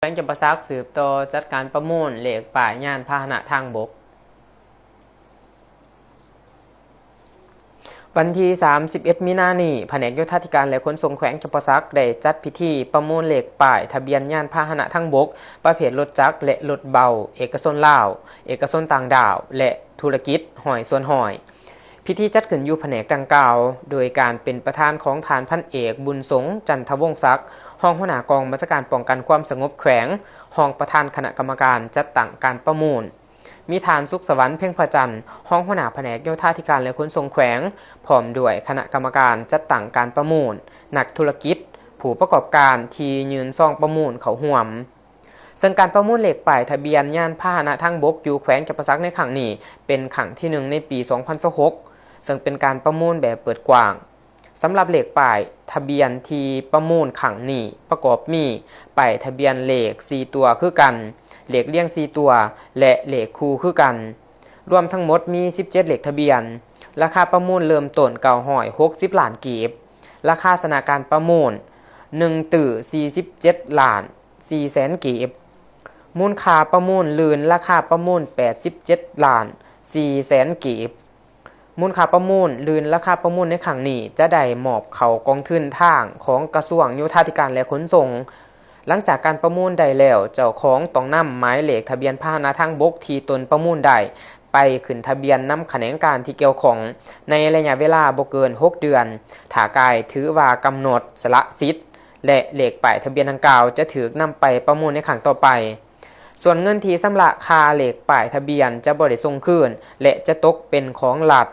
ວງຈຳປາສັກ ສືບຕໍ່ຈັດການປະມູນເລກປ້າຍຍານພາຫະນະທາງບົກ. ວັນທີສາມສິບເອັດ ມີນານີ້, ພະແນກໂຍທາທິການ ແລະ ຂົນສົ່ງແຂວງຈຳປາສັກ ໄດ້ຈັດພິທີປະມູນເລກປ້າຍທະບຽນຍານພາຫະນະທາງບົກ ປະເພດລົດຈັກ ແລະ ລົດເບົາ ເອກະຊົນລາວ, ເອກະຊົນຕ່າງດ້າວ ແລະ ທຸລະກິດຮ້ອຍສ່ວນຮ້ອຍ. ພິທີຈັດຂຶ້ນຢູ່ພະແນກດັ່ງກ່າວ ໂດຍການເປັນປະທານຂອງທ່ານພັນເອກ ບຸນສົງ ຈັນທະວົງສັກ ຮອງຫົວໜ້າກອງບັນຊາການປ້ອງກັນຄວາມສະຫງົບແຂວງ, ຮອງປະທານຄະນະກຳມະການຈັດຕັ້ງການປະມູນ, ມີທ່ານ ສຸກສະຫວັນ ເພັງພະຈັນ ຮອງຫົວໜ້າພະແນກໂຍທາທິການ ແລະ ຂົນສົ່ງແຂວງ, ພ້ອມດ້ວຍຄະນະກຳມະການຈັດຕັ້ງການປະມູນ, ນັກທຸລະກິດ, ຜູ້ປະກອບການທີ່ຍື່ນຊອງປະມູນເຂົ້າຮ່ວມ. ເຊິ່ງການປະມູນເລກປ້າຍທະບຽນຍານພາຫະນະທາງບົກຢູ່ແຂວງຈຳປາສັກໃນຄັ້ງນີ້ ເປັນຄັ້ງທີໜຶ່ງໃນປີສອງພັນຊາວຫົກ ເຊິ່ງເປັນການປະມູນແບບເປີດກວ້າງ. ສຳລັບເລກປ້າຍທະບຽນທີ່ປະມູນຄັ້ງນີ້ ປະກອບມີປ້າຍທະບຽນເລກສີ່ຕົວຄືກັນ, ເລກລຽງສີ່ຕົວ ແລະ ເລກຄູ່ຄືກັນ, ລວມທັງໝົດມີສິບເຈັດເລກທະບຽນ. ລາຄາປະມູນເລີ່ມຕົ້ນເກົ້າຮ້ອຍຫົກສິບລ້ານກີບ, ລາຄາຊະນະການປະມູນ ໜຶ່ງຕື້ສີ່ສິບເຈັດລ້ານສີ່ແສນກີບ, ມູນຄ່າປະມູນລື່ນລາຄາປະມູນແປດສິບເຈັດລ້ານສີ່ແສນກີບ. ມູນຄ່າປະມູນລື່ນລາຄາປະມູນໃນຄັ້ງນີ້ ຈະໄດ້ມອບເຂົ້າກອງທຶນທາງຂອງກະຊວງໂຍທາທິການ ແລະ ຂົນສົ່ງ. ຫຼັງຈາກການປະມູນໄດ້ແລ້ວ, ເຈົ້າຂອງຕ້ອງນຳໝາຍເລກທະບຽນພາຫະນະທາງບົກທີ່ຕົນປະມູນໄດ້ ໄປຂຶ້ນທະບຽນນຳຂະແໜງການທີ່ກ່ຽວຂ້ອງ ໃນໄລຍະເວລາບໍ່ເກີນຫົກເດືອນ. ຖ້າກາຍຖືວ່າກຳນົດສະຫຼະສິດ ແລະ ເລກປ້າຍທະບຽນດັ່ງກ່າວຈະຖືກນຳໄປປະມູນໃນຄັ້ງຕໍ່ໄປ. ສ່ວນເງິນທີ່ຊຳລະຄ່າເລກປ້າຍທະບຽນຈະບໍ່ໄດ້ສົ່ງຄືນ ແລະ ຈະຕົກເປັນຂອງລັດ.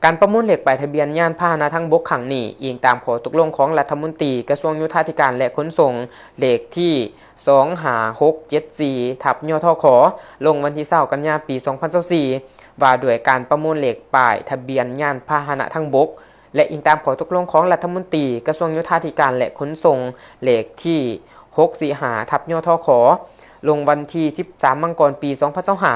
ການປະມູນເລກປ້າຍທະບຽນຍານພາຫະນະທາງບົກຄັ້ງນີ້ ອີງຕາມຂໍ້ຕົກລົງຂອງລັດຖະມົນຕີກະຊວງໂຍທາທິການ ແລະ ຂົນສົ່ງ ເລກທີສອງຫ້າຫົກເຈັດສີ່ ທັບ ຍທຂ ລົງວັນທີຊາວ ກັນຍາ ປີສອງພັນຊາວສີ່ ວ່າດ້ວຍການປະມູນເລກປ້າຍທະບຽນຍານພາຫະນະທາງບົກ ແລະ ອີງຕາມຂໍ້ຕົກລົງຂອງລັດຖະມົນຕີກະຊວງໂຍທາທິການ ແລະ ຂົນສົ່ງ ເລກທີຫົກສີ່ຫ້າ ທັບ ຍທຂ ລົງວັນທີສິບສາມ ມັງກອນ ປີສອງພັນຊາວຫ້າ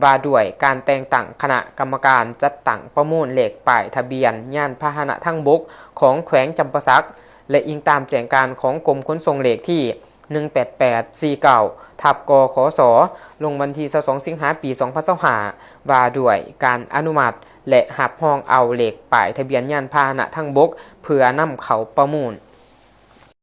ວ່າດ້ວຍການແຕ່ງຕັ້ງຄະນະກຳມະການຈັດຕັ້ງປະມູນເລກປ້າຍທະບຽນຍານພາຫະນະທາງບົກຂອງແຂວງຈຳປາສັກ ແລະ ອີງຕາມແຈ້ງການຂອງກົມຂົນສົ່ງ ເລກທີ ໜຶ່ງແປດແປດສີ່ເກົ້າ ທັບ ກຂສ ລົງວັນທີຊາວສອງ ສິງຫາ ປີສອງພັນຊາວຫ້າ ວ່າດ້ວຍການອະນຸມັດ ແລະ ຮັບຮອງເອົາເລກປ້າຍທະບຽນຍານພາຫະນະທາງບົກ ເພື່ອນຳເຂົ້າປະມູນ.